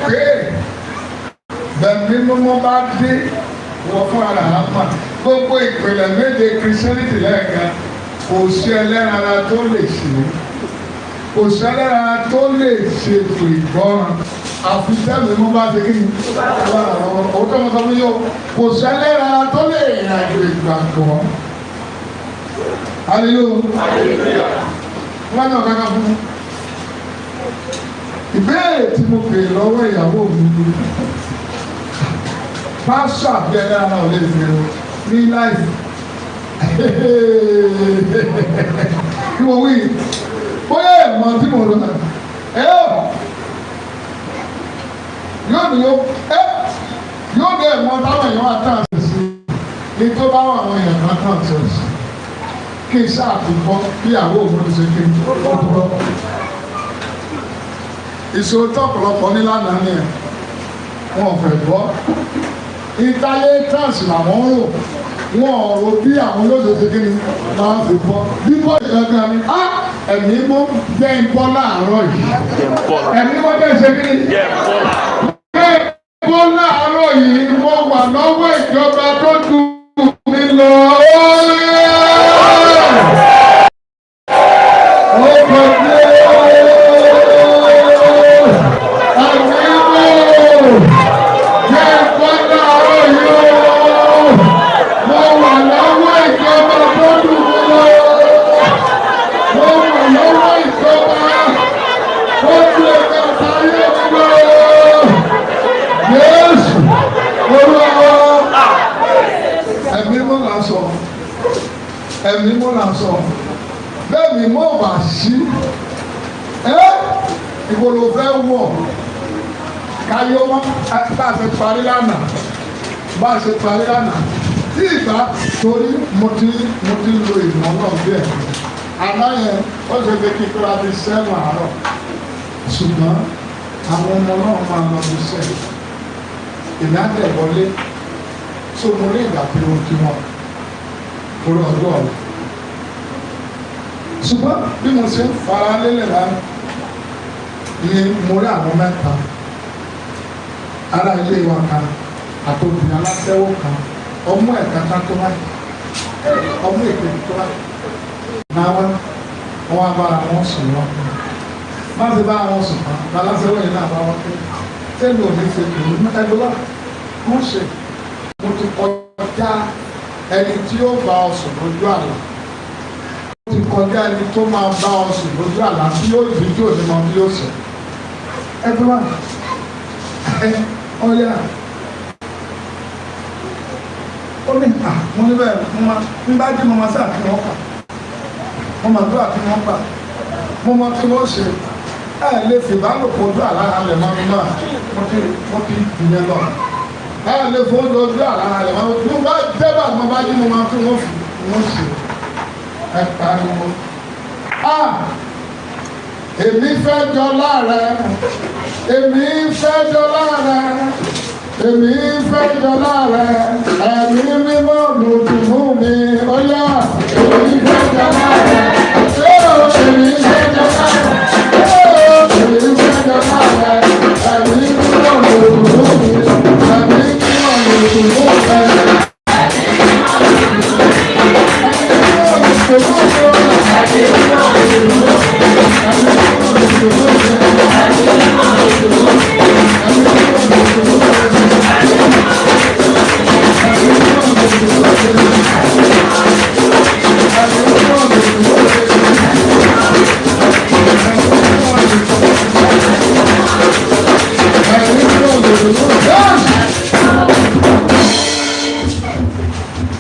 Pé bẹ̀mí mímọ́ bá dé, wọ́n fún ara àmà gbogbo ìpìlẹ̀ méje Christianity lẹ́ẹ̀kan. Kò sí ẹlẹ́ran ara tó lè ṣe é, kò sí ẹlẹ́ran ara tó lè ṣètò ìgbọràn, àfi tẹ́mi mú bá ṣe kí ni òun tó mọ sọ fún yóò. Kò sí ẹlẹ́ran ara tó lè rìn àjò ìgbàgbọ́. Hallelujah. Wọ́n náà kankan fún mi. Ìbéèrè tí mo béèrè lọ́wọ́ ìyàwó mi ni, pásítọ̀ àbí ẹlẹ́ran ara ò lè fi ní láìsí kí mo wí bóyá ẹ̀ mọ tí mo lọ ẹ yóò ní yóò ẹ yóò dé ẹ̀ mọ táwọn èèyàn wà tán sí ní tó bá wà, àwọn èèyàn kan tàn sí kí n sáà fi gbọ́ bí ìyàwó òun ti ṣe kí n tó gbọ́. Ìṣòro tó ọ̀pọ̀lọpọ̀ ní lánàá ni ẹ̀ wọn ò fẹ́ gbọ́. Ìtayé trans làwọn ń rò, wọn ò rò bí àwọn yóò ṣe ṣe kí ni máa fi bọ́ bíbọ́ ìgangan ni. Á ẹ̀mí mọ́ jẹ́ ń bọ́ láàárọ̀ yìí. Ẹ̀mí mọ́ jẹ́ ṣe kí ni jẹ́ ń bọ́ láàárọ̀ yìí. Mo wà lọ́wọ́ ìjọba tó dùn mí lọ. Ó kọjú ẹ̀mí mọ́ jẹ́ ń bọ́ láàárọ̀ yìí o. Mo wà lọ́wọ́ ìjọba tó dùn mí lọ. Mo wà lọ́wọ́ ìjọba tó dùn ẹ̀ka àtàyè mi lọ. Jésù Olúwa wa. Ẹ̀mí mọ́ là ń sọ. Ẹ̀mí mọ́ là ń sọ. Bẹ́ẹ̀ ni mo bá sí. Ẹ́ ìbò ló fẹ́ wọ̀? Káyọ́ wọn bá a ṣe parí lánàá. Bá a ṣe parí lánàá. Tí ìgbà torí mo ti lo ìmọ̀ náà bí ẹ̀. Àná yẹn, ó ṣe fi kí kúrò àti 7 àárọ̀. Ṣùgbọ́n àwọn ọmọ náà máa lọ bí sẹ́yìn. Èmi á tẹ̀ wọlé. So mo ní ìgbà tí mo kí wọn torí ọjọ́ ọ̀la. Ṣùgbọ́n bí mo ṣe ń fara lélẹ̀ lára ni mo rí àwọn mẹ́ta, ará ilé wa kan àtòbí aláṣẹ́wó kan, ọmú ẹ̀ka ká tó báyìí, ọmú èkejì tó báyìí náà wọ́n wá bára wọn sùn wọn má ti bá wọn sùn tán. Aláṣẹ́wó yìí náà bá wọn pé tẹ́lẹ̀ ò ní ṣe kì í ẹgbẹ́ wa wọ́n ṣe. Mo ti kọjá ẹni tí ó bá ọ sùn lójú àlá. Mo ti kọjá ẹni tó máa bá ọ sùn lójú àlá tí yóò di tí ò ní mọ bí yóò sùn. Ẹgbẹ́ wa ọ̀yà ó ní à mo ní bẹ́ẹ̀. Mo máa ń bá jí, mo máa sáà kí wọ́n kà, mo máa dúrà kí wọ́n gbà, mo mọ tí wọ́n ṣe. Ẹ lè fi ìbálòpọ̀ ojú àlá alẹ̀ mọ́ mi náà. Mo ti ìyẹn lọ. Ẹ lè fún ojú àlá alẹ̀ mọ́ mi. Mo bá débà, mo bá jí, mo máa tún wọ́n fi wọ́n ṣe. Ẹ pariwo, ah, èmi fẹ́ jọlá rẹ, èmi fẹ́ jọlá rẹ, èmi fẹ́ jọlá rẹ. Ẹ̀mí mímọ́ lòdùnú mi, ó yá, èmi fẹ́ jọlá rẹ. Ó, èmi fẹ́ jọlá rẹ. Ó, èmi fẹ́ jọlá rẹ. Ẹ̀mí mímọ́ lòdùnú mi, ẹ̀mí mímọ́ lòdùnú rẹ. Ẹ̀mí mímọ́ lòdùnú mi. Ẹ̀mí mímọ́ lòdùnú mi. Ẹ̀mí mímọ́ lòdùnú mi. Ẹ̀mí mímọ́ lòdùnú mi. Ẹ̀mí mímọ́ lòdùnú mi. Ẹ̀mí mímọ́ lòdùnú mi. Ẹ̀mí mímọ́ lòdùnú mi.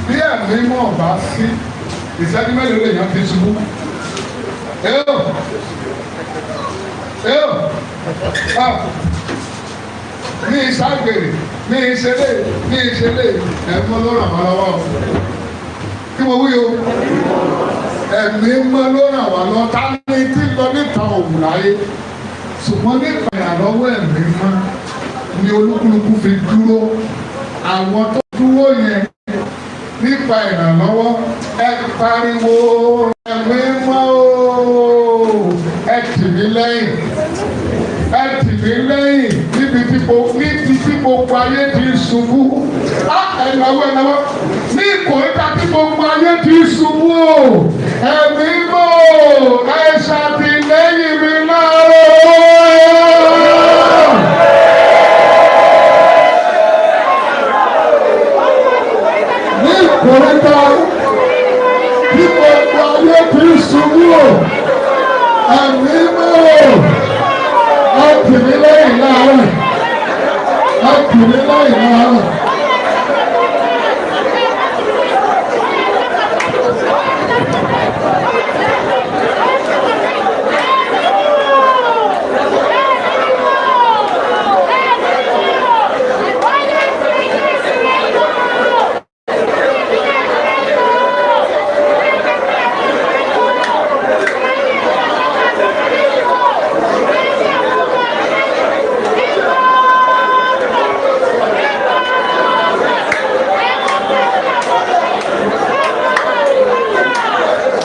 Bí ẹ̀mí mọ̀ bá sí, ìṣẹ́jú mélòó lè yàn fi ṣubú? Ẹ́ò! Ẹ́ò! Ah! Mi ìṣàgbèrè, mi ìṣẹlẹ̀, mi ìṣẹlẹ̀, ẹ̀mí ló ràn wá lọ́wọ́. Kí mo wí o? Ẹ̀mí mọ́ ló ràn wá lọ. Ta ni tí lọ níta òwú láyé? Ṣùgbọ́n nípa ìrànlọ́wọ́ ẹ̀mí mọ́ ni olúkúlùkù fi dúró. Àwọn tó dúró yẹn nípa ìrànlọ́wọ́, ẹ pariwo, ẹ̀mí mọ́ o, ẹ tì mí lẹ́yìn, ẹ tì mí lẹ́yìn níbi tí níbi tí gbogbo ayé ti ṣubú. Á ẹ̀náwó ẹ̀náwó ní ìkòríta tí gbogbo ayé ti ṣubú o. Ẹ̀mí mọ́ ẹ ṣàtìlẹ́yìn mi láàárọ̀. Ní ìkòríta tí gbogbo ayé ti ṣubú o. Ẹ̀mí mọ́ ẹ tì mí lẹ́yìn láàárọ̀. Ẹ tì mí lẹ́yìn láàárọ̀.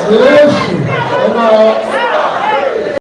Jésù ọba.